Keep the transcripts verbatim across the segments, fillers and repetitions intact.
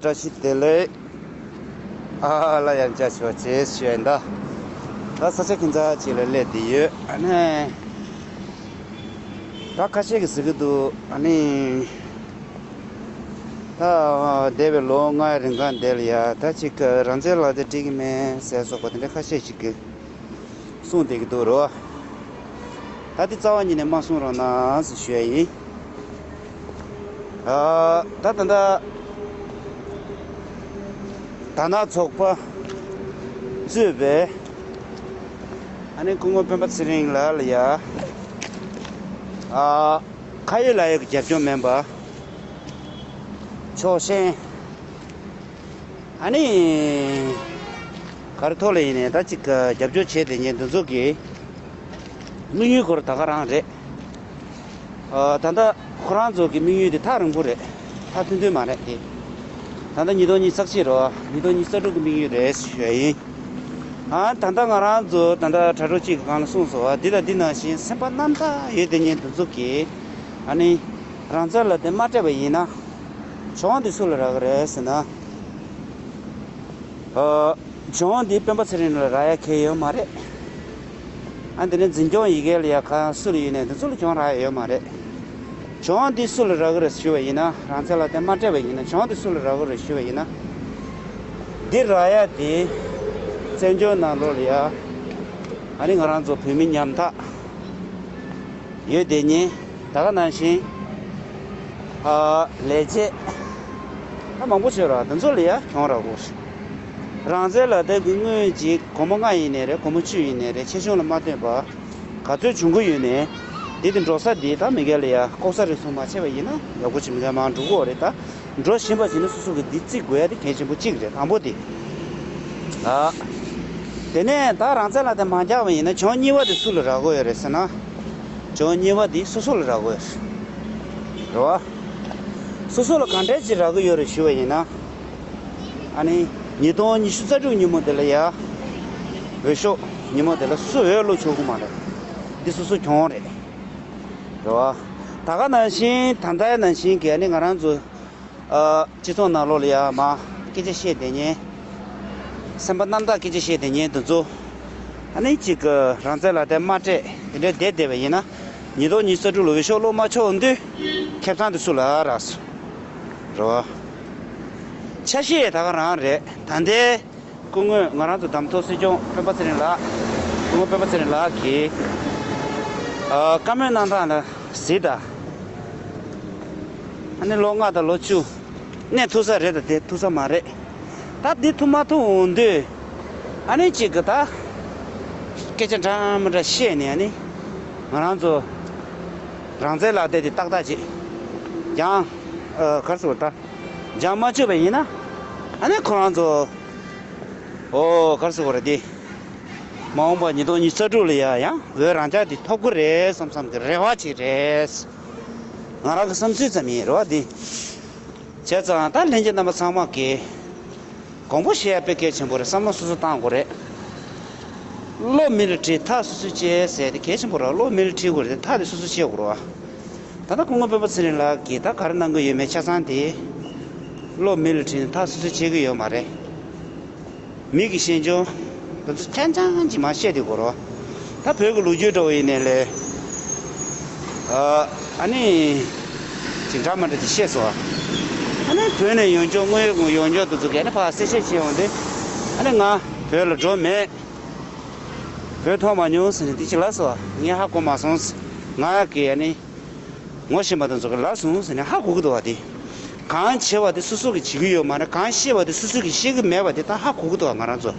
བཀྲ་ཤིས་བདེ་ལེགས། ཨ་ལ་ཡང་བཅར་ཆོག་ཅེས་ཞུ་ཡིན་ད། ད་ས་ཆ་ཁྱིམ་ཚང་ཅིག་ལ་སླེབས་བསྡད་ཡོད། ཨ་ནི། ད་ཁ་ཤས་ཀྱིས་ཟེར་གྱི་འདུག་ཨ་ནི། ད་འདས་པའི་ལོ་ལྔའི་རིང་གང་འདི་ལ་ཡ་ད་ཅིག་རང་བཙན་ལག་དེབ་སྤྲད་ཀྱི་མེད་ཟེར་སོགས་པ་དེ་འདྲ་ཁ་ཤས་ཤིག་གིས་གསུངས་བསྡད་ཀྱི་འདུག་རོ། ད་དེ་རྩ་བ་ཉིད་ནས་མ་གསུང་རོགས་གནང་ཟེར་ཞུ་ཡ་ཡིན། ཨ། ད་ད་ལྟ་དར་ནག་ཚོགས་པ་གཙོས་པའི་ཨ་ནི་སྐུ་ངོ་སྤེན་པ་ཚེ་རིང་ལགས་ལ་ཡ། ཨ། ཁ་ཡོད་ལག་ཡོད་ཀྱི་རྒྱབ་སྐྱོར་མིན་པ། ཕྱོགས་ཞེན། ཨ་ནི། ག་རེ་ཐོག་ལ་ཡིན་ནའི་ད་ཅིག་རྒྱབ་སྐྱོར་བྱས་བསྡད་མཁན་འདི་ཚོ་གི་དམིགས་ཡུལ་སྐོར་ད་ག་རང་རེད། ཨ། ད་ལྟ་ཁོ་རང་ཚོ་གི་དམིགས་ཡུལ་དེ་ཐག་རིང་པོ་རེད། ཐག་མཐུན་མཐུན་མ་རེད་དེ། ད་ལྟ་ཉིས་སྟོང་ཉི་ཤུ་རྩ་གཅིག་རེད་བ། ཉིས་སྟོང་ཉི་ཤུ་རྩ་དྲུག་གི་དམིགས་ཡུལ་རེད་ཞུ་ཡ་ཡིན། ཨ། ད་ལྟ་ང་རང་ཚོ་ད་ལྟ་དྲ་གྲོགས་གཅིག་གི་སྒང་ལ་གསུངས་སོང་བ། འདི་དང་འདི་ནང་བཞིན་སེམས་པ་རྣམ་དག་ཡོད་བསྡད་མཁན་འདི་ཚོ་གིས་ཨ་ནི་རང་བཙན་ལག་དེབ་མ་སྤྲད་པ་ཡིན་ན། གྱོང་འདི་སུ་ལ་རག་གི་རེད་ཟེར་ན། ཨ། གྱོང་འདི་སྤེན་པ་ཚེ་རིང་ལ་རག་ཡ་གང་ཡོད་མ་རེད། ཨ། འདི་ནས་འཛིན་སྐྱོང་ཡི་གེ་ལ་ཡ་གང་སུ་ལ་ཡོད་ནས་འདི་ཚོ་ལ་གྱོང་རག་ཡ་ཡོད་མ་རེད། གྱོང་འདི་སུ་ལ་རག་གི་རེད་ཞུ་བ་ཡིན་ན། རང་བཙན་ལག་དེབ་མ་སྤྲད་པ་ཡིན་ན་གྱོང་འདི་སུ་ལ་རག་གི་རེད་ཞུ་བ་ཡིན་ན། འདི་རག་ཡ་དེ་བཙན་བྱོལ་ནང་ལོགས་ལ་ཡ། ཨ་ནི་ང་རང་ཚོ་བོད་མི་ཉམ་ཐག་ཡོད་བསྡད་མཁན་ད་ག་ནང་བཞིན། ཨ། ལས་བྱེད་ད་མང་པོ་བྱོས་ར་དེ་ཚོ་ལ་ཡ་གྱོང་རག་གོ། རང་བཙན་ལག་དེབ་ཀྱི་དངུལ་ཅིག་སྒོར་མོ་ལྔ་ཡིན་ནའི་རེད། སྒོར་མོ་བཅུ་ཡིན་ནའི་རེད། ཆེ་ཆུང་ལ་མ་ལྟོས་པར་ག་ཚོད་བྱུང་གི་ཡོད་ནའི། འདི་དེ་འགྲོ་ས་འདི་ད་མི་སྒེར་ལ་ཡ་ལྐོག་ཟ་རུལ་སུངས་མ་བྱས་པ་ཡིན་ན་ཡག་པོ་ཅིག་མི་སྒེར་མང་འགྲོ་གི་ཡོད་རེད། ད་འགྲོ་བཞིན་པ་ཞིག་ན་སོ་སོ་གི་འདི་བརྩི་དགོས་ཡ་དེ་གལ་ཆེན་པོ་གཅིག་རེད། དང་པོ་དེ། ཨ། དེ་ནས་ད་རང་བཙན་ལག་དེབ་མ་རྒྱག་པ་ཡིན་ན་གྱོང་གཉིས་པ་དེ་སུ་ལ་རག་གི་ཡོད་རེད་ཟེར་ན། གྱོང་གཉིས་པ་དེ་སོ་སོ་ལ་རག་གི་ཡོད་རེད། རེད་བ། སོ་སོ་ལ་ག་འདྲས་ཅིག་རག་གི་ཡོད་རེད་ཞུ་བ་ཡིན་ན། ཨ་ནི། ཉིས་སྟོང་ཉི་ཤུ་རྩ་དྲུག་ཉིན་མོ་དེ་ལ་ཡ། འོས་ཤོག་ཉིན་མོ་དེ་ལ་སུ་འོས་བླུག་ཆོག་གི་མ་རེད། འདི་སོ་སོ་གྱོང་རེད། རེད་བ། ད་ག་ནང་བཞིན་ད་ལྟའི་ནང་བཞིན་གྱི་ཨ་ནི་ང་རང་ཚོ། ཨ། སྤྱི་ཚོགས་ནང་ལོགས་ལ་ཡ་མ་སྐད་ཆ་བཤད་བསྡད་མཁན། སེམས་པ་རྣམ་དག་སྐད་ཆ་བཤད་བསྡད་མཁན་དེ་ཚོ། ཨ་ནི་གཅིག་གི་རང་བཙན་ལག་དེབ་མ་སྤྲད་དེ་འདྲ་བསྡད་བསྡད་པ་ཡིན་ན། ཉིས་སྟོང་ཉི་ཤུ་རྩ་དྲུག་ལོ་འོས་ཤོག་བླུག་མ་ཆོག་དུས། ཁེ་བཟང་དེ་སུ་ལ་རག་སོང་། རེད་བ། ཆ་ཤས་ད་ག་རང་རེད། ད་ལྟའི་སྐུ་ངོ་ང་རང་ཚོ་གདམ་ཐོག་སྲིད་སྐྱོང་སྤེན་པ་ཚེ་རིང་ལགས། སྐུ་ངོ་སྤེན་པ་ཚེ་རིང་ལགས་ཀྱིས། ཨ། བཀའ་མོལ་གནང་སྟངས་ལ་གཟིགས་དང་། ཨ་ནི་ལོ་ལྔ་དང་ལོ་བཅུ་གནས་ཐུབ་ས་རེད་དང་དེ་ཐུབ་ས་མ་རེད། ད་འདི་ཐུབ་མ་ཐུབ་འོང་དུས། ཨ་ནི་གཅིག་གི་ད་སྐད་ཆ་འདྲ་མི་འདྲ་བཤད་ནས། ཨ་ནི་ང་རང་ཚོ་རང་བཙན་ལག་དེབ་དེ་ཏག་ཏག་ཅིག་ཀྱང་། ཨ། ག་རེ་ཟེར་དགོས་རེད། ད་འཇགས་མ་བཅུག་པ་ཡིན་ན། ཨ་ནི་ཁོ་རང་ཚོ། ཨོ། ག་རེ་ཟེར་དགོས་རེད་དེ། མ་འོངས་པ་ཉིས་སྟོང་ཉི་ཤུ་རྩ་དྲུག་ལ་ཡ་ཡང་འོས་རང་འཇགས་དེ་ཐོབ་ཀྱི་རེད་བསམ་བསམ་གྱི་རེ་བ་ཅིག་རེད། ང་རང་གི་བསམ་ཚུལ་ཙམ་ཡིན། རེད་བ་དེ། བྱས་ཙང་ད་ལྷན་རྒྱས་རྣམ་པ་ཚང་མ་གིས་དགོངས་པ་བཞེས་ཡ་དཔེ་གལ་ཆེན་པོ་རེད། བསམ་བློ་སོ་སོ་བཏང་དགོས་རེད། བློ་མི་ལ་དྲིས་ཐག་སོ་སོས་བཅད་ཟེར་དེ་གལ་ཆེན་པོ་རེད། བློ་མི་ལ་དྲིས་དགོས་རེད་དེ། ཐག་དེ་སོ་སོས་བཅད་དགོས་རེད་བ། ད་ལྟ་སྐུ་ངོ་སྤེན་པ་ཚེ་རིང་ལགས་ཀྱིས་ད་ག་རེ་གནང་གི་ཡོད་མེད་ཆ་ཚང་དེ། བློ་མི་ལ་དྲིས་ནས་ཐག་སོ་སོས་བཅད་ཀྱི་ཡོད་མ་རེད། མི་གི་ཤེས་འཇོན་དེ་ཚོ་ཆ་ཚང་གིས་མར་བཤད་དེ་གོ་རོ། ད་བོད་ཀྱི་ལོ་རྒྱུས་འདྲ་བོ་ཡིན་ནའི་ལས། ཨ། ཨ་ནི། ཅིག་འདྲ་མི་འདྲ་ཅིག་བཤད་སོང་། ཨ་ནི་བོད་ནས་ཡོང་ཕྱོགས་དངོས་ཡོང་ཕྱོགས་དེ་ཚོ་གས་ཨ་ནི་ཕར་གསལ་བཤད་བྱས་ཡོང་དུས། ཨ་ནི་ང་བོད་ལ་འགྲོ་མེད། བོད་མཐོང་མ་མྱོང་ཟེར་ནས་དེ་ཅིག་ལབ་སོང་། ངས་ཧ་གོ་མ་སོང་། ང་ཡ་གི་ཨ་ནི། ངོ་ཤེས་པ་དེ་ཚོ་གིས་ལབ་སོང་ཟེར་ནས་ཧ་གོ་གི་འདུག་བ་དེ། གང་བྱེད་པ་དེ་སོ་སོ་གིས་བྱེད་ཀྱི་ཡོད་མ་རེད། གང་བཤད་པ་དེ་སོ་སོ་གིས་བཤད་ཀྱི་མེད་པ་དེ་ད་ཧ་གོ་གི་འདུག་བ། ང་རང་ཚོ་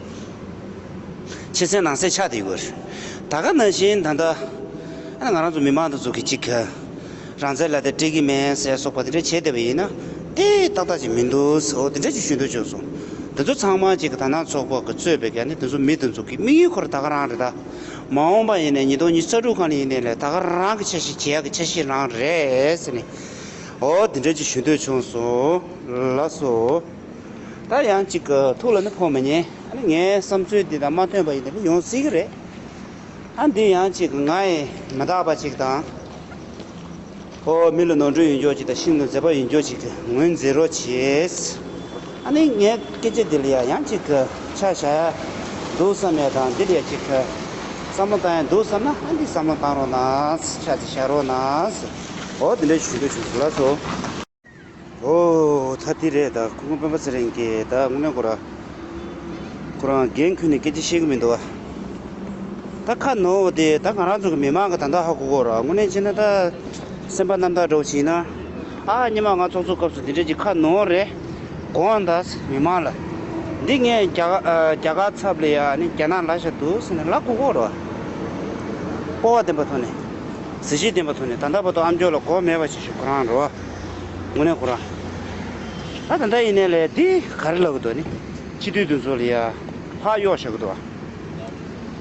ཕྱི་གསལ་ནང་གསལ་ཆགས་བསྡད་ཡོད་རེད། ད་ག་ནང་བཞིན་ད་ལྟ་ཨ་ང་རང་ཚོ་མི་མང་དེ་ཚོ་གིས་གཅིག་གི་རང་བཙན་ལག་དེབ་སྤྲད་ཀྱི་མེད་ཟེར་སོགས་པ་དེ་འདྲ་བྱས་བསྡད་པ་ཡིན་ན་དེ་ཏག་ཏག་ཅིག་མི་འདུག་ཟེར། འོ་དེ་འདྲ་ཅིག་ཞུ་འདོད་བྱུང་སོང་། དེ་ཚོ་ཚང་མ་གཅིག་གི་དར་ནག་ཚོགས་པ་གིས་གཙོས་པའི་གི་ཨ་ནི་དེ་ཚོ་མི་དེ་ཚོ་གི་དམིགས་ཡུལ་ཁོ་རང་ད་ག་རང་རེད་ད། མ་འོངས་པ་ཡིན་ནའི་ཉིས་སྟོང་ཉི་ཤུ་རྩ་དྲུག་སྒང་ལ་ཡིན་ནའི་ལས་ད་ག་རང་གི་འཆར་གཞི་བྱེད་ཡག་གི་འཆར་གཞི་རང་རེད་ཟེར་ནས། འོ་དེ་འདྲ་ཅིག་ཞུ་འདོད་བྱུང་སོང་། ལགས་སོ། ད་ཡང་ཅིག་གི་ཐུགས་ལ་ནི་ཕོག་མི་ཉན། ཨ་ནི་ངའི་བསམ་ཚུལ་འདི་དང་མ་མཐུན་པ་ཡིན་ནའི་ཡོང་སྲིད་གི་རེད། ཨ་འདི་ཡང་ཅིག་གི་ང་ཡི་མི་རྟག་པ་ཅིག་དང་། འོ་མི་ལ་ནོར་འཁྲུལ་ཡོད་འཇོག་ཅིག་དང་ཤིན་ཏུ་མཛེས་པ་ཡོད་འཇོག་ཅིག་གི་ངོས་འཛིན་རོགས་བྱེད། ཨ་ནི་ངའི་སྐད་ཆ་འདི་ལ་ཡ་ཡང་ཅིག་གི་ཆ་བཞག་ཡ་འདུག་བསམ་ཡ་དང་འདི་ལ་ཡ་ཅིག་གི་བསམ་བློ་བཏང་ཡ་འདུག་བསམ་ན། ཨ་འདི་བསམ་བློ་བཏང་རོགས་གནང་། ཆ་ཚིག་བཞག་རོགས་གནང་། འོ་འདི་འདྲ་ཞུ་འདོད་བྱུང་། ལགས་སོ། ཨོ་ད་འདི་རེད། ད་སྐུ་ངོ་སྤེན་པ་ཚེ་རིང་གིས་ད་དངོས་གནས་ཁོ་རང་ཁོ་རང་འགན་ཁུར་ནས་སྐད་ཆ་བཤད་གི་མི་འདུག་བ། ད་ཁ་ནོར་བ་དེ་ད་ང་རང་ཚོ་གི་མི་མང་གི་ད་ལྟ་ཧ་གོ་གོ་ར། དངོས་གནས་བྱས་ན་ད་སེམས་པ་རྣམ་དག་འདྲ་བོ་བྱས་ན། ཨ་སྔོན་མ་ང་ཚོགས་གཙོ་སྐབས་སུ་འདི་འདྲ་ཅིག་ཁ་ནོར་རེད། དགོངས་དག་མི་མང་ལ། འདི་ངས་རྒྱ་གར་ཨ་རྒྱ་གར་ཚབ་ལ་ཡ་ནི་རྒྱ་ནག་ལ་བཞག་འདུག་ཟེར་ནས་ལབ་གོ་གོ་ར། སྤོབས་པ་ལྡན་པ་ཐོག་ནས། གཟི་བརྗིད་ལྡན་པ་ཐོག་ནས། ད་ལྟ་བར་དུ་ཨ་མཆོག་ལ་དགོངས་མེད་པ་ཞིག་ཞུ་ཁོ་རང་རེད་བ། དངོས་གནས་ཁོ་རང་། ད་ད་ལྟ་ཡིན་ནའི་ལས་འདི་ག་རེ་ལབ་གི་འདུག་ནི། སྤྱི་འཐུས་འདི་ཚོ་ལ་ཡ་ཕར་གཡོག་བཞག་གི་འདུག་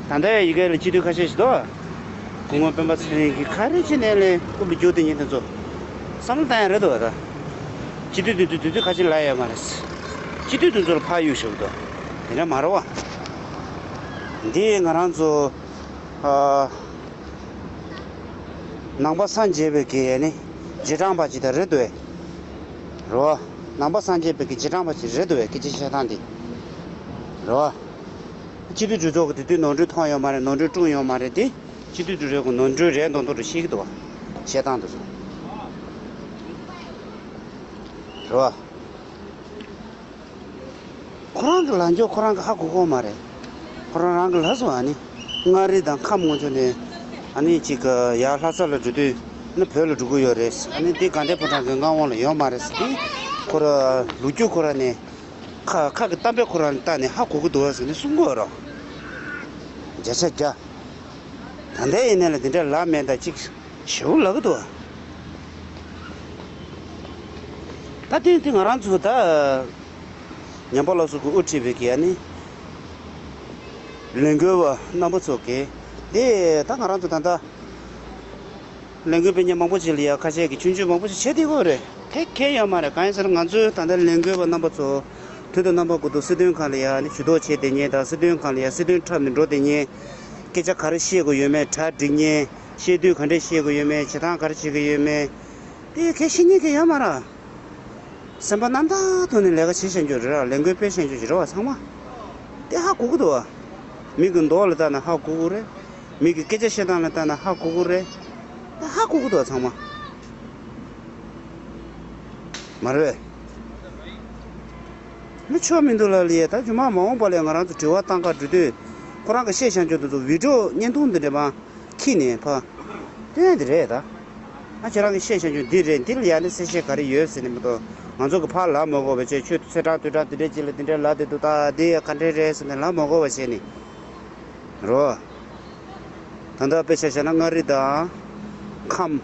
བ། ད་ལྟ་ཡ་ཡི་གེ་ལ་སྤྱི་འཐུས་ཁ་ཤས་ཤིག་འདུག་བ། སྐུ་ངོ་སྤེན་པ་ཚེ་རིང་གིས་ག་རེ་བྱས་ནའི་ལས་དབུ་མ་རྒྱུག་དེ་ཉིན་དེ་ཚོ་བསམ་བློ་བཏང་ཡ་རེད་འདུག་བ། ད་སྤྱི་འཐུས་འདི་ཚོ་དུས་ཚོད་ཁ་ཤས་ལ་ཡ་མ་རེད། སྤྱི་འཐུས་འདི་ཚོ་ལ་ཕར་གཡུག་བཞག་གི་འདུག་དེ་འདྲ་མ་རེད་བ། འདི་ང་རང་ཚོ་ཨ། ནང་པ་སངས་རྒྱས་པའི་གི་ནི་རྗེས་འབྲང་པ་ཅིག་ད་རེད་འདུག་བས། རོ། ནང་པ་སངས་རྒྱས་པའི་གི་རྗེས་འབྲང་པ་ཅིག་རེད་འདུག་བས། སྐད་ཆ་བཤད་སྟངས་འདི། རོ། སྤྱི་འཐུས་གྲོས་ཚོགས་ཀྱི་དེ་དུས་ནོར་འཁྲུལ་མཐོང་ཡོད་མ་རེད། ནོར་འཁྲུལ་བསྐྲུན་ཡོད་མ་རེད་དེ། སྤྱི་འཐུས་གྲོས་ཚོགས་ཀྱི་ནོར་འཁྲུལ་རེད་མདོག་མདོག་འདྲ་བཤད་ཀྱི་འདུག་བ། བཤད་སྟངས་འདི་ཚོ། རོ། ཁོ་རང་གི་ལབ་རྒྱུ་ཁོ་རང་གི་ཧ་གོ་གོ་མ་རེད། ཁོ་རང་རང་གི་ལབ་སོང་། ཨ་ནི་མངའ་རིས་དང་ཁམས་ངོས་ཕྱོགས་ནས་ཨ་ནི་ཅིག་གི་ཡར་ལྷ་ས་ལ་འགྲོ་དུས་ནི་བོད་ལ་འགྲོ་གི་ཡོད་རེད། ཨ་ནི་འདི་དགའ་ལྡན་ཕོ་བྲང་གི་མངའ་དབང་ལ་ཡོད་མ་རེད་ཟེར་དུས། ཁོ་ར་ལོ་རྒྱུས་ཁོ་ར་ནས་ཁ་ཁ་གི་གཏམ་དཔེ་ཁོ་རང་ལ་བལྟས་ནས་ཧ་གོ་གི་འདུག་བ་ཟེར་ནས་གསུང་གི་ཡོད་རོ། བརྒྱ་ཆ་བརྒྱ། ད་ལྟ་ཡིན་ནའི་ལ་འདི་འདྲ་ལབ་མེད། ད་ཅིག་ཞེ་པོ་ལབ་གི་འདུག་བ། ད་དེ་དེ་ང་རང་ཚོ་ད། ཉམས་པ་སླར་གསོ་གི་དབུ་ཁྲིད་པའི་གི་ཨ་ནི་ལས་འགུལ་བ་རྣམ་པ་ཚོ་གིས་དེ་ད་ང་རང་ཚོ་ད་ལྟ་ལས་འགུལ་སྤེལ་མཁན་མང་པོ་ཞིག་ལ་ཡ་ཁ་ཤས་ཀྱིས་ཆུང་ཆུང་མང་པོ་ཞིག་བྱེད་བསྡད་ཡོད་རེད། གལ་གལ་ཡོད་མ་རེད། གང་ཡིན་ཟེར་ན་ང་ཚོའི་ད་ལྟ་ལས་འགུལ་བ་རྣམ་པ་ཚོ་དུས་དང་རྣམ་པ་ཀུན་ཏུ་སྲིད་དོན་སྒང་ལ་ཡ་ནི་ཇུས་གཏོགས་བྱེད་བསྡད་མཁན་དང་། སྲིད་དོན་སྒང་ལ་ཡ་སྲིད་དོན་འཁྲབ་ནས་འགྲོ་བསྡད་མཁན། སྐད་ཆ་ག་རེ་བཤད་དགོས་ཡོད་མེད། གྲ་སྒྲིག་མཁན། བཤད་དུས་ག་འདྲས་བཤད་དགོས་ཡོད་མེད། བྱེད་སྟངས་ག་རེ་བྱེད་དགོས་ཡོད་མེད། དེ་གལ་ཤེས་མཁན་གལ་ཡོད་མ་རེད། སེམས་པ་རྣམ་དག་ཐོག་ནས་ལས་ཀ་བྱེད་བཞིན་རྒྱུ་རེད། ལས་འགུལ་སྤེལ་བཞིན་རྒྱུ་རེད་བ། ཚང་མ་དེ་ཧ་གོ་གི་འདུག་བ། མི་གི་མདོག་ལ་ལྟ་ན་ཧ་གོ་གི་རེད། མི་གི་སྐད་ཆ་བཤད་སྟངས་ལ་ལྟ་ན་ཧ་གོ་གི་རེད། དེ་ཧ་གོ་གི་འདུག་བ་ཚང་མ། མ་རེད་པས། མི་ཆོག་མི་འདུག་ལ་ལས། ད་རྗེས་མ་མ་འོངས་པ་ལ་ང་རང་ཚོ་དྲི་བ་བཏང་ག་འགྲོ་དུས་ཁོ་རང་གི་བཤད་བཞིན་རྒྱུ་དེ་ཚོ་བི་ཌི་ཡོ་བརྙན་ཐུང་འདི་འདྲ་མ། ཁྱི་ནས་ཕ། དེ་འདི་རེད་ད། ང་ཁྱེད་རང་གི་བཤད་བྱ་རྒྱུ་འདི་རེད། འདི་ལ་ཡ་ནི་གསལ་བཤད་ག་རེ་ཡོད་ཟེར་ནས་མི་འདུག་ང་ཚོ་གི་ཕར་ལབ་མ་དགོས་པ་བྱས། ཁྱོད་ཚེ་དྲག་དུས་དྲག་འདི་འདྲས་ཅིག་ལ་འདི་འདྲས་ལབ་བསྡད་འདུག་ད་འདི་ཡ་ག་འདྲས་རེད་ཟེར་ནས་ལབ་མ་དགོས་པ་བྱས་ནས། རོ། ད་ལྟ་དཔེ་ཆ་བཞག་ན་མངའ་རིས་དང་། ཁམས།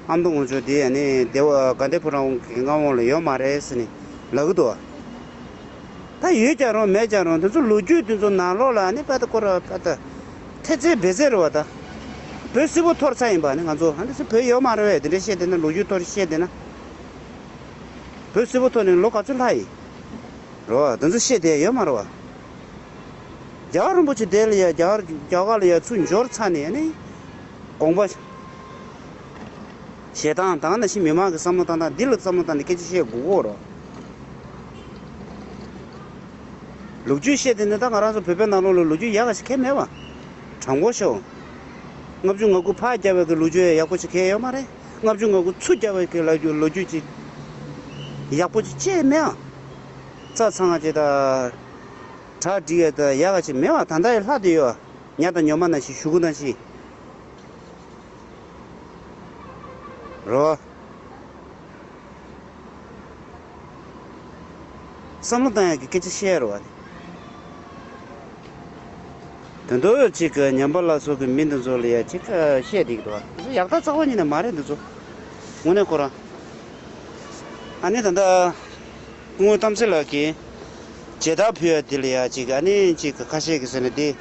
ཨ་མདོ་ངོས་ཕྱོགས་འདི་ཡ་ནི་སྡེ་བ་དགའ་ལྡན་ཕོ་བྲང་གི་མངའ་དབང་ལ་ཡོད་མ་རེད་ཟེར་ནས་ལབ་གི་འདུག་ད་ཡོད་ཀྱང་རུང་མེད་ཀྱང་རུང་། དེ་ཚོ་ལོ་རྒྱུས་དེ་ཚོ་ནང་ལོགས་ལ་ནི་པ་ད་ཁོ་ར་པ་ད་ཐེ་ཚེ་བེ་ཚེ་རེད་བ་ད། བོད་སིལ་བུ་འཐོར་ཚར་ཡིན་པ་ནི་ང་ཚོ། ཨ་ནི་བོད་ཡོད་མ་རེད་བས། དེ་འདྲ་བཤད་བསྡད་ན། ལོ་རྒྱུས་ཐོག་བཤད་བསྡད་ན། བོད་སིལ་བུ་འཐོར་ནས་ལོ་ག་ཚོད་ལྷག་ཡིན། རེད་བ། དེ་ཚོ་བཤད་བསྡད་ཡོད་མ་རེད་བ། རྒྱལ་བ་རིན་པོ་ཆེ་དེ་ལ་ཡ་རྒྱ་གར་རྒྱ་གར་ལ་ཡ་ཚུར་འབྱོར་ཚར་ནས་ནི། དགོངས་པ། བཞེས་སྟངས་དང་ནང་བཞིན་མི་མང་གི་བསམ་བློ་བཏང་སྟངས་འདི་ལ་བསམ་བློ་བཏང་ནས་སྐད་ཆ་བཤད་དགོས་ཀྱི་ཡོད་རེད། ལོ་རྒྱུས་བཤད་དེ་ནི་ད་ང་རང་ཚོ་བོད་པའི་ནང་ལོགས་ལ་ལོ་རྒྱུས་ཡག་ག་ཞིག་གང་ཡང་མེད་པ། དྲང་པོ་ཤོད། ལྔ་བཅུ་ང་དགུ་ཕར་བརྒྱབ་པའི་གི་ལོ་རྒྱུས་ཡག་པོ་ཞིག་གང་ཡང་ཡོད་མ་རེད། ལྔ་བཅུ་ང་དགུ་ཚུར་བརྒྱབ་པའི་གི་ལོ་རྒྱུས་ལོ་རྒྱུས་ཅིག་ཡག་པོ་ཅིག་ཅི་ཡང་མེད་ཨ། རྩ་ཚང་བ་ཅིག་དང་། གྲ་སྒྲིག་ཡ་དང་ཡག་ག་ཅིག་མེད་པ། ད་ལྟ་ཡང་ལྷག་བསྡད་ཡོད། ཉ་དང་ཉོ་མ་ནང་བཞིན། གཞུག་གུ་ནང་བཞིན། རོ། བསམ་བློ་བཏང་ཡག་གི་སྐད་ཆ་བཤད་རོ་བ། དེ་འདྲ་ཅིག་གི་ཉམས་པ་སླར་གསོ་གི་མི་འདི་ཚོ་ལ་ཡ་ཅིག་བཤད་བསྡད་ཀྱི་འདུག་བ། ཡག་ཐག་ཚ་བོ་ཉིད་ནས་མ་རེད་འདི་ཚོ། དངོས་གནས་ཁོ་རང་། ཨ་ནི་ད་ལྟ་སྐུ་ངོ་རྟ་མགྲིན་ལགས་ཀྱིས་མཇལ་དར་ཕུལ་ཡ་འདི་ལ་ཡ་ཅིག་ཨ་ནི་ཅིག་ཁ་ཤས་ཀྱིས་ཟེར་ན་འདི་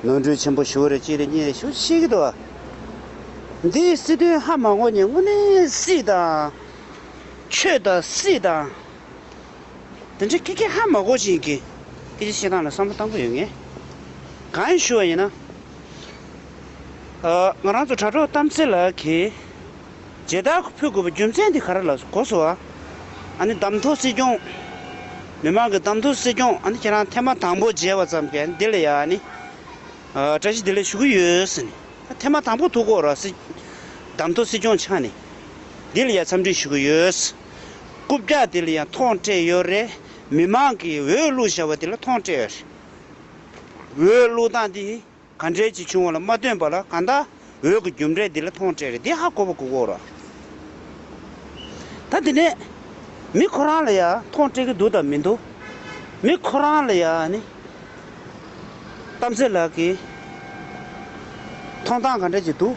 ནོར་འཁྲུལ་ཆེན་པོ་ཞིག་རེད། ཅིག་རེད། གཉིས་རེད་ཞུ་ཤེས་ཀྱི་འདུག་བ། འདིའི་སྲིད་དོན་ཧ་མ་གོ་མཁན། དངོས་གནས་སྲིད་དང་། ཆོས་དང་སྲིད་དང་། དེ་འདྲའི་ཁྱི་ཁྱི་ཧ་མ་གོ་བཞིན་གྱི་སྐད་ཆ་བཤད་སྟངས་ལ་བསམ་བློ་བཏང་དགོས་ཡོད་ངེས། གང་ཞུ་བ་ཡིན་ན། ཨ། ང་རང་ཚོ་དྲ་གྲོགས་རྟ་མགྲིན་ལགས་ཀྱིས་མཇལ་དར་ཕུལ་དགོས་པའི་རྒྱུ་མཚན་དེ་ག་རེ་ལ་གོ་སོང་བ། ཨ་ནི་གདམ་ཐོ་སྲིད་སྐྱོང་། མི་མང་གི་གདམ་ཐོ་སྲིད་སྐྱོང་ཨ་ནི་ཁྱེད་རང་ཐེངས་མ་དང་པོ་མཇལ་བ་ཙམ་གྱིས་འདི་ལ་ཡ་ཨ་ནི། ཨ། བཀྲ་ཤིས་བདེ་ལེགས་ཞུ་གི་ཡོད་ཟེར་ནས། ཐེངས་མ་དང་པོ་ཐུག་གོ་ར་སྲིད། གདམ་ཐོ་སྲིད་སྐྱོང་ཆགས་ནས། འདི་ལ་ཡ་འཚམས་འདྲི་ཞུ་གི་ཡོད། རྐུབ་བཀྱག་འདི་ལ་ཡ་མཐོང་སྤྲད་ཡོད་རེད། མི་མང་གིས་འོས་བླུགས་བཞག་པ་འདི་ལ་མཐོང་སྤྲད་ཡོད་རེད། འོས་བླུགས་སྟངས་འདི་ག་འདྲས་ཅིག་བྱུང་བ་ལ་མ་བསྟུན་པ་ལ་གང་ལྟར་འོས་ཀྱི་རྒྱུ་འབྲས་འདི་ལ་མཐོང་སྤྲད་རེད། འདི་ཧ་གོ་བ་དགོས་ཀྱི་ཡོད་རེད། ད་དེ་ནས་མི་ཁོ་རང་ལ་ཡ་མཐོང་སྤྲད་ཀྱི་འདུག་དང་མི་འདུག་མི་ཁོ་རང་ལ་ཡ་ནི། གཏམ་ཚེ་ལགས་ཀྱིས་མཐོང་སྟངས་ག་འདྲ་ཅིག་འདུག་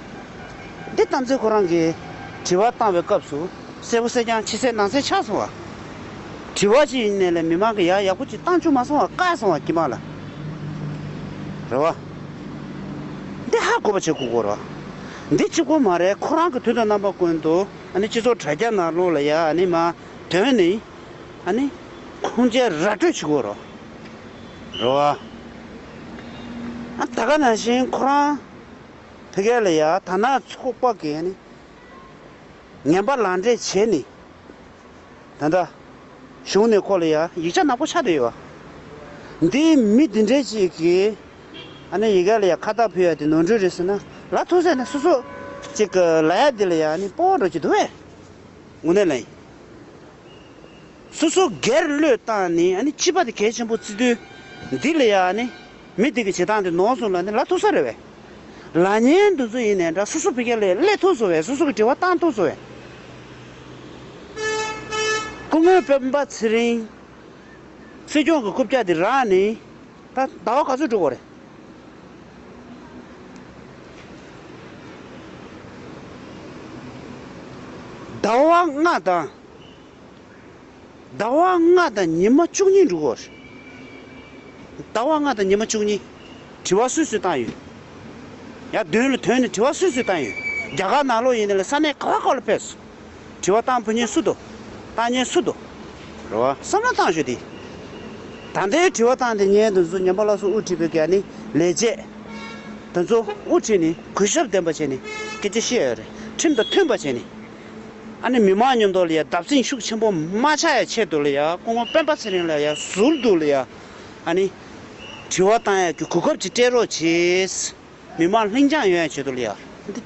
འདི་གཏམ་ཚེ་ཁོ་རང་གིས་དྲི་བ་བཏང་བའི་སྐབས་སུ་གསལ་པོ་གསལ་རྐྱང་ཕྱི་གསལ་ནང་གསལ་ཆགས་སོང་བ། དྲི་བ་ཅིག་ཡིན་ནའི་ལས་མི་མང་གིས་ཡ་ཡག་པོ་ཅིག་བཏང་བཅུག་མ་སོང་བ། བཀག་སོང་བ། དཀྱིལ་མ་ལ། རེད་བ། འདི་ཧ་གོ་བ་བྱེད་དགོས་ཀྱི་ཡོད་རེད་བ། འདི་གཅིག་པོ་མ་རེད། ཁོ་རང་གིས་དུས་དང་རྣམ་པ་ཀུན་ཏུ་ཨ་ནི་སྤྱི་ཚོགས་དྲ་རྒྱ་ནང་ལོགས་ལ་ཡ་ཨ་ནི་མར་དོན་ནི་ཨ་ནི་ཁུངས་སྐྱེལ་ར་སྤྲོད་བྱེད་ཀྱི་ཡོད་རེད་བ། རེད་བ། ཨ། ད་ག་ནང་བཞིན་ཁོ་རང་ཕ་གི་ལ་ཡ་དར་ནག་ཚོགས་པ་གི་ཨ་ནི་ངན་པ་ལག་འབྲེལ་བྱས་ནས། ད་ལྟ་གཞུང་ནས་ཁོ་ལ་ཡ་ཡིག་ཆ་ནག་པོ་ཆགས་བསྡད་ཡོད་བ། འདིའི་མི་འདི་འདྲས་ཅིག་གིས་ཨ་ནི་ཡ་གི་ལ་ཡ་ཁ་བཏགས་ཕུལ་ཡ་དེ་ནོར་འཁྲུལ་རེད་ཟེར་ན། ལབ་ཐུབ་ས་ནས་སོ་སོ་ཅིག་གི་ལབ་ཡ་འདི་ལ་ཡ་ཨ་ནི་སྤོབས་པ་འགྲོ་གི་འདུག་བས། དངོས་གནས་ལ་ཡིན། སོ་སོ་སྒེར་བློས་བཏང་ནས་ཨ་ནི་སྤྱི་པ་དེ་གལ་ཆེན་པོ་བརྩི་དུས། འདི་ལ་ཡ་ཨ་ནི་མི་དེ་གི་བྱེད་སྟངས་དེ་ནོར་སོང་ལབ་ནས་ལབ་ཐུབ་ས་རེད་བས། ལབ་མཁན་འདི་ཚོ་ཡིན་ནའི་འདྲ། སོ་སོ་ཕ་གི་ལ་སླེབས་ཐུབ་སོང་བས། སོ་སོ་གི་དྲི་བ་བཏང་ཐུབ་སོང་བས། སྐུ་ངོ་སྤེན་པ་ཚེ་རིང་སྲིད་སྐྱོང་གི་རྐུབ་བཀྱག་དེ་རག་ནས་ད་ཟླ་བ་ག་ཚོད་འགྲོ་གི་རེད། ཟླ་བ་ལྔ་དང་། ཟླ་བ་ལྔ་དང་ཉི་མ་བཅུ་གཉིས་འགྲོ་གི་རེད། ཟླ་བ་ལྔ་དང་ཉི་མ་བཅུ་གཉིས། དྲི་བ་སུས་སུས་བཏང་ཡོད། ཡ། མདུན་ལ་ཐོན་ནས་དྲི་བ་སུས་སུས་བཏང་ཡོད། རྒྱ་གར་ནང་ལོགས་ཡིན་ནའི་ལས་ས་གནས་ག་བ་ག་བ་ལ་ཕེབས་སོང་། དྲི་བ་བཏང་ཕོད་མཁན་སུ་འདུག་བཏང་མཁན་སུ་འདུག་རེད་བ། བསམ་བློ་བཏང་ཤོག་དེ། ད་ལྟའི་དྲི་བ་བཏང་དེ་ཉན་དུ་སུ་ཉན་པ་ལ་སུ་དབུ་ཁྲིད་པའི་ག་ནི་ལས་བྱེད། དེ་ཚོ་དབུ་ཁྲིད་ནས་གུས་ཞབས་ལྡན་པ་བྱས་ནས་སྐད་ཆ་བཤད་ཡོད་རེད། ཁྲིམས་དང་མཐུན་པ་བྱས་ནས། ཨ་ནི་མི་མང་མཉམ་དུ་ལ་ཡ་བརྡབ་གསིག་ཤུགས་ཆེན་པོ་མ་ཆགས་ཡ་ཆེད་དུ་ལ་ཡ་སྐུ་ངོ་སྤེན་པ་ཚེ་རིང་ལ་ཡ་ཟུར་དུ་ལ་ཡ་ཨ་ནི་དྲི་བ་བཏང་ཡ་གི་གོ་སྐབས་ཅིག་སྤྲད་རོགས་བྱེད། མི་མང་ལྷིང་འཇགས་ཡོང་ཡ་ཆེད་དུ་ལ་ཡ། འདི་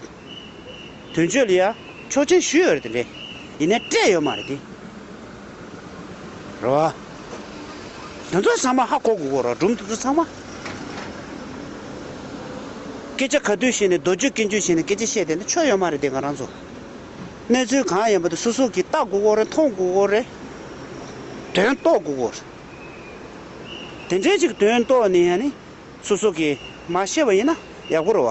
དོན་གཅོད་ལ་ཡ་ཆོག་མཆན་ཞུས་ཡོད་རེད་དེ་འདྲས། ཡིན་ནའི་སྤྲད་ཡོད་མ་རེད་དེ། རེད་བ། དེ་ཚོ་ཚང་མ་ཧ་གོ་དགོས་ཀྱི་རེད། སྒྲུང་དེ་ཚོ་ཚང་མ། སྐད་ཆ་ག་དུས་བཤད་ནས་མདོ་བརྗོད་སྐྱོན་བརྗོད་བྱས་ནས་སྐད་ཆ་བཤད་བསྡད་ན་ཆོ་ཡོད་མ་རེད་དེ། ང་རང་ཚོ་གནས་ཚུལ་གང་ཡིན་པ་དེ་སོ་སོ་གིས་ལྟ་དགོས་ཀྱི་རེད། མཐོང་དགོས་ཀྱི་རེད། དོན་རྟོགས་དགོས་ཀྱི་རེད། དེ་འདྲའི་ཅིག་དོན་རྟོགས་ནས་ཡང་ནི་སོ་སོ་གིས་མ་བཤད་པ་ཡིན་ན་ཡག་པོ་རེད་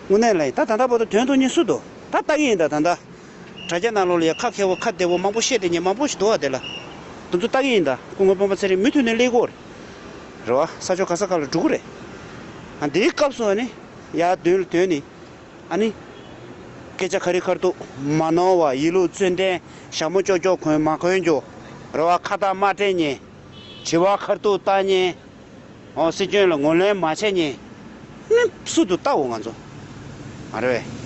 བ། དངོས་གནས་ལ་ཡིན། ད་ད་ལྟ་བར་དུ་དོན་རྟོགས་མཁན་སུ་འདུག་ད་ལྟ་གི་ཡིན་ད། ད་ལྟ་དྲ་རྒྱ་ནང་ལོགས་ལ་ཡ་ཁ་མཁས་པོ་ཁ་བདེ་པོ་མང་པོ་བཤད་བསྡད་མཁན་མང་པོ་ཞིག་འདུག་བ། དེ་ལ་དེ་ཚོ་ལྟ་གི་ཡིན་ད། སྐུ་ངོ་སྤེན་པ་ཚེ་རིང་མུ་མཐུད་ནས་སླེབས་ཀྱི་ཡོད་རེད། རེད་བ། ས་ཕྱོགས་ག་ས་ག་ལ་འགྲོ་གི་རེད། ཨ། འདིའི་སྐབས་སུ་ཨ་ནི་ཡར་མདུན་ལ་ཐོན་ནས་ཨ་ནི་སྐད་ཆ་ཁ་རི་ཁ་ཐུག་མ་ནོར་བ། ཡིད་བློ་ཚུལ་ལྡན། ཞྭ་མོ་ཀྱོག་ཀྱོག་གོན་མ་གོན་རྒྱུ། རེད་བ། ཁ་བཏགས་མ་སྤྲད་མཁན། དྲི་བ་ཁ་ཐུག་བཏང་མཁན། ཨོ། སྲིད་སྐྱོང་ལ་ངོས་ལེན་མ་བྱས་མཁན་ནི་སུ་འདུག་ལྟ་འོ་ང་ཚོ། མ་རེད་པས།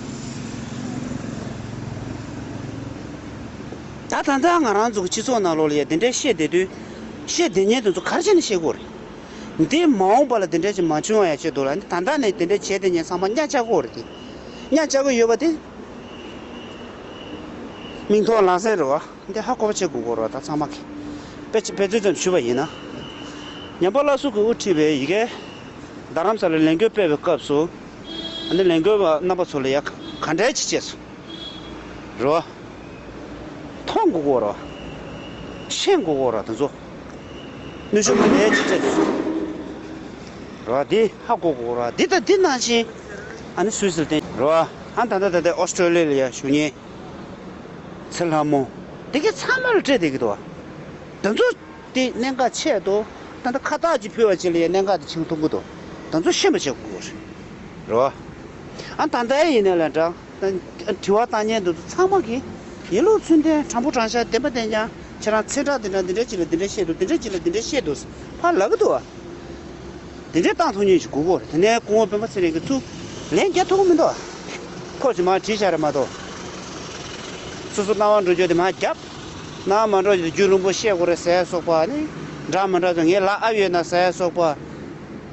ད་ད་ལྟ་ང་རང་ཚོ་གི་སྤྱི་ཚོགས་ནང་ལོགས་ལ་ཡ་དེ་འདྲའི་བཤད་བསྡད་དུས། བཤད་བསྡད་མཁན་དེ་ཚོ་ག་རེ་བྱས་ནས་བཤད་དགོས་རེད། འདི་མ་འོངས་པ་ལ་དེ་འདྲ་ཅིག་མ་བྱུང་བ་ཡ་ཆེད་དུ་ལ་ནི་ད་ལྟ་ནས་དེ་འདྲ་བྱས་བསྡད་མཁན་ཚང་མ་གཉའ་བཅག་དགོས་རེད་དེ། གཉའ་བཅག་གི་ཡོད་པ་དེ་མིག་མཐོང་ལག་ཟིན་རེད་བ། འདི་ཧ་གོ་བ་བྱེད་དགོས་ཀྱི་རེད་བ། ད་ཚང་མ་གིས་དཔེ་དཔེ་མཚོན་ཙམ་ཞུས་པ་ཡིན་ན། ཉམས་པ་སླར་གསོ་གི་དབུ་ཁྲིད་པའི་ཡ་གི་རྡ་རམ་ས་ལར་ལས་འགུལ་སྤེལ་བའི་སྐབས་སུ། ཨ་ནི་ལས་འགུལ་བ་རྣམ་པ་ཚོ་ལ་ཡ་ག་འདྲའི་ཅིག་བྱས་སོང་། རེད་བ། མཐོང་དགོས་ཀྱི་རེད་བ། ཤེས་དགོས་ཀྱི་རེད་བ། དེ་ཚོ་ནུས་ཤུགས་ག་འདྲའི་ཅིག་སྤྲད་སོང་། རེད་བ། འདི་ཧ་གོ་དགོས་ཀྱི་རེད་བ། འདི་ད་འདི་ནང་བཞིན་ཨ་ནི་སུད་སི་ལ་བསྟན་རེད་བ། ཨ། ད་ལྟ་ད་ལྟ་ཨོ་སི་ཀྲོ་ལི་ཡ་ལ་ཡ་བཞུགས་མཁན་ཚེ་ལྷ་མོ་དེ་གས་ཚང་མ་ལ་སྤྲད་བསྡད་ཀྱི་འདུག་བ། དེ་ཚོ་དེ་གནད་འགག་ཆེད་དུ་ད་ལྟ་ཁ་བཏགས་ཅིག་ཕུལ་བ་ཅིག་ལ་ཡ་གནད་འགག་དེ་བྱུང་ཐུབ་ཀྱི་འདུག་དེ་ཚོ་ཤེས་པ་བྱེད་དགོས་རེད། རེད་བ། ཨ། ད་ལྟ་ཡིན་ནའི་ལས་འདྲ། དྲི་བ་བཏང་མཁན་དེ་ཚོ་ཚང་མ་གིས་ཡིད་བློ་ཚུལ་ལྡན། དྲང་པོ་དྲང་བཞག་བདེན་པ་བདེན་རྐྱང་། ཁྱེད་རང་ཚེ་དྲག་དེ་འདྲ་འདི་འདྲ་ཅིག་ལ་འདི་འདྲ་བཤད་འདུག་འདི་འདྲ་ཅིག་ལ་འདི་འདྲ་བཤད་འདུག་ཕར་ལབ་ཀྱི་འདུག་བ། དེ་འདྲས་བཏང་ཐུབ་མཁན་ཞིག་དགོས་ཀྱི་རེད། དེ་ནས་སྐུ་ངོ་སྤེན་པ་ཚེ་རིང་གིས་ཚུར་ལན་རྒྱག་ཐུབ་ཀྱི་མི་འདུག་བ། ཐོ་ཞིག་མར་བྲིས་བཞག་རེད་མ་གཏོགས། སོ་སོ་སྣང་བ་འགྲོ་རྒྱུ་དེ་མར་རྒྱབ། ནང་མ་འགྲོ་རྒྱུ་རིང་པོ་བཤད་དགོས་རེད་ཟེར་སོགས་པ་ནི། འདྲ་མི་འདྲ་ཚོ་ངའི་ལ་ཨ་ཡོད་ན་ཟེར་སོགས་པ།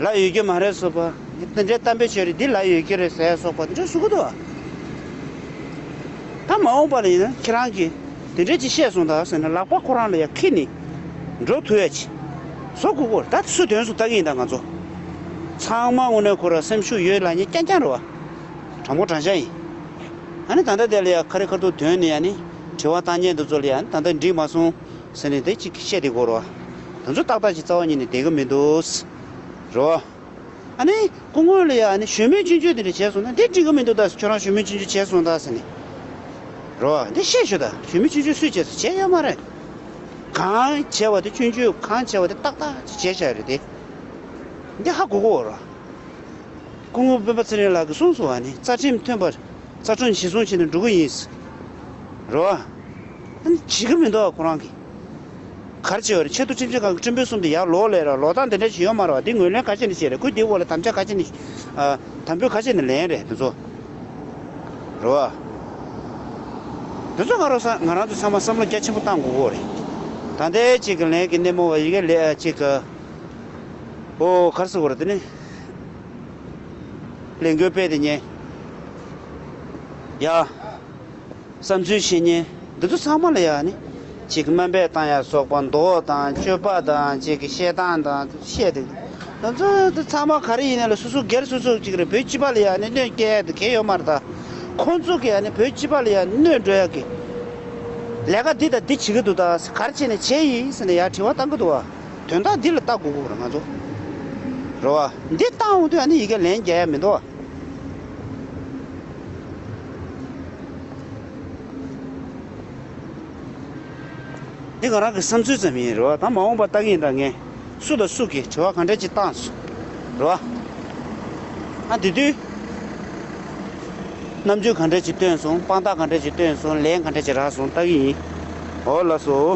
ལ་ཡོད་རྒྱུ་མ་རེད་སོགས་པ། དེ་འདྲའི་གཏམ་དཔེ་བཤད་རེད། འདི་ལ་ཡོད་རྒྱུ་རེད་ཟེར་སོགས་པ་དེ་འདྲ་ཞུ་གི་འདུག་བ། ད་མ་འོངས་པ་ལ་ཡིན་ན་ཁྱེད་རང་གིས་དེ་འདྲས་ཅིག་བཤད་སོང་ད་ཟེར་ན་ལག་པ་ཁོ་རང་ལ་ཡ་འཁྱེར་ནས་འགྲོ་ཐུབ་ཡ་ཅིག་བཟོ་དགོས་ཀྱི་རེད། ད་སུ་དོན་སུ་ལྟ་གི་ཡིན་ད་ང་ཚོ། ཚང་མ་དངོས་གནས་ཁོ་ར་སེམས་ཤུགས་ཡོད་ལ་ཉེ་རྐྱང་རྐྱང་རེད་བ། དྲང་པོ་དྲང་བཞག་ཡིན། ཨ་ནི་ད་ལྟ་དེ་ལ་ཡ་ཁ་རི་ཁ་ཐུག་དོན་ནས་ཡ་ནི་དྲི་བ་བཏང་མཁན་དེ་ཚོ་ལ་ཡ་ནི་ད་ལྟ་འགྲིག་མ་སོང་ཟེར་ནས་དེ་གཅིག་བཤད་བསྡད་དགོས་རེད་བ། དེ་ཚོ་ཏག་ཏག་ཅིག་རྩ་བ་ཉིད་ནས་བསྡད་གི་མི་འདུག་རེད་བ། ཨ་ནི་སྐུ་ངོ་ལ་ཡ་ཨ་ནི་ཞུ་མེད་སྐྱོན་བརྗོད་དེ་འདྲ་བྱས་སོང་ན་འདི་འགྲིག་གི་མི་འདུག་ད་ཁྱོད་རང་ཞུ་མེད་སྐྱོན་བརྗོད་བྱས་སོང་ད་ཟེར་ནས། རོ། འདི་བཤད་ཤོད་ད། ཞུ་མེད་སྐྱོན་བརྗོད་སུས་བྱས་སོང་བྱས་ཡོད་མ་རེད། གང་བྱས་པ་དེ་སྐྱོན་བརྗོད་གང་བྱས་པ་དེ་ཏག་ཏག་ཅིག་བྱས་བཞག་རེད་དེ། འདི་ཧ་གོ་གོ་རོ། སྐུ་ངོ་སྤེན་པ་ཚེ་རིང་ལགས་ཀྱིས་གསུངས་སོང་བ་ནི་རྩ་ཁྲིམས་མཐུན་པར་རྩ་ཁྲིམས་གཞིར་བཟུང་བྱས་ནས་འགྲོ་གི་ཡིན། རོ། ཨ་ནི་བྱེད་ཀྱི་མི་འདུག་ཁོ་རང་གིས། ག་རེ་བྱས་པ་རེད། ཆེས་མཐོ་ཁྲིམས་ཞིབ་ཁང་གི་ཁྲིམས་དཔོན་གསུམ་དེ་ཡར་ལོག་སླེབས་ར་ལོག་སྟངས་དེ་འདྲ་ཞིག་ཡོད་མ་རེད་བ། དེ་ངོས་ལེན་ག་བྱས་ནས་བྱས་རེད། ཁོས་དེའི་འོག་ལ་དམ་བཅའ་ག་བྱས་ནས་ཨ། དམ་འབུལ་ག་བྱས་ནས་ལེན་རེད་དེ་ཚོ། རེད་བ། དེ་ཚོ་ང་རང་ས་ང་རང་ཚོ་ཚང་མ་བསམ་བློ་རྒྱ་ཆེན་པོ་བཏང་དགོས་ཀྱི་རེད། ད་ལྟའི་ཅིག་གི་ལན་གྱི་སྣེ་མོ་བ་ཡི་གེ་ལས་ཨ་ཅིག་གི་ཨོ་ག་རེ་ཟེར་དགོས་རེད་དེ་ནི། ལས་འགུལ་སྤེལ་དེ་ཉན། ཡ། བསམ་ཚུལ་བཤད་མཁན་འདི་ཚོ་ཚང་མ་ལ་ཡ་ནི། ཅིག་དམའ་འབེབས་བཏང་ཡ་སོགས་པ་མདོ་དང་སྤྱོད་པ་དང་ཅིག་གི་བཤད་སྟངས་དང་བཤད་དེ། ང་ཚོ་འདི་ཚང་མ་ག་རེ་ཡིན་ན་ལ་སོ་སོ་སྒེར་སོ་སོ་ཅིག་རེད། བོད་སྤྱི་པ་ལ་ཡ་ནི་གནོད་སྐྱེལ་ཡ་དེ་གལ་ཡོད་མ་རེད་ད། ཁོང་ཚོ་གི་ཡ་ནི་བོད་སྤྱི་པ་ལ་ཡ་གནོད་འགྲོ་ཡ་གི། ལས་ཀ་འདི་དང་འདི་བྱེད་ཀྱི་འདུག་ད་ག་རེ་བྱས་ནས་བྱས་ཡིན་ཟེར་ནས་ཡ་དྲི་བ་བཏང་གི་འདུག་བ། དོན་དག་འདི་ལ་ལྟ་དགོས་ཀྱི་རེད་ང་ཚོ། རེད་བ། འདི་བཏང་འོང་དུས་ཡ་ནི་ཡི་གེ་ལན་རྒྱག་ཡ་མི་འདུག་བ། འདི་ང་རང་གི་བསམ་ཚུལ་ཙམ་ཡིན་རེད་བ། ད་མ་འོངས་པ་ལྟ་གི་ཡིན་ད་ངས། སུ་དང་སུ་གིས་དྲི་བ་ག་འདྲ་ཅིག་བཏང་སོང་། རེད་བ། ཨ་དེ་དུས། རྣམ་འགྱུར་ག་འདྲ་ཅིག་སྟོན་སོང་། དཔང་རྟགས་ག་འདྲ་ཅིག་སྟོན་སོང་། ལན་ག་འདྲ་ཅིག་རག་སོང་ལྟ་གི་ཡིན། འོ་ལགས་སོ།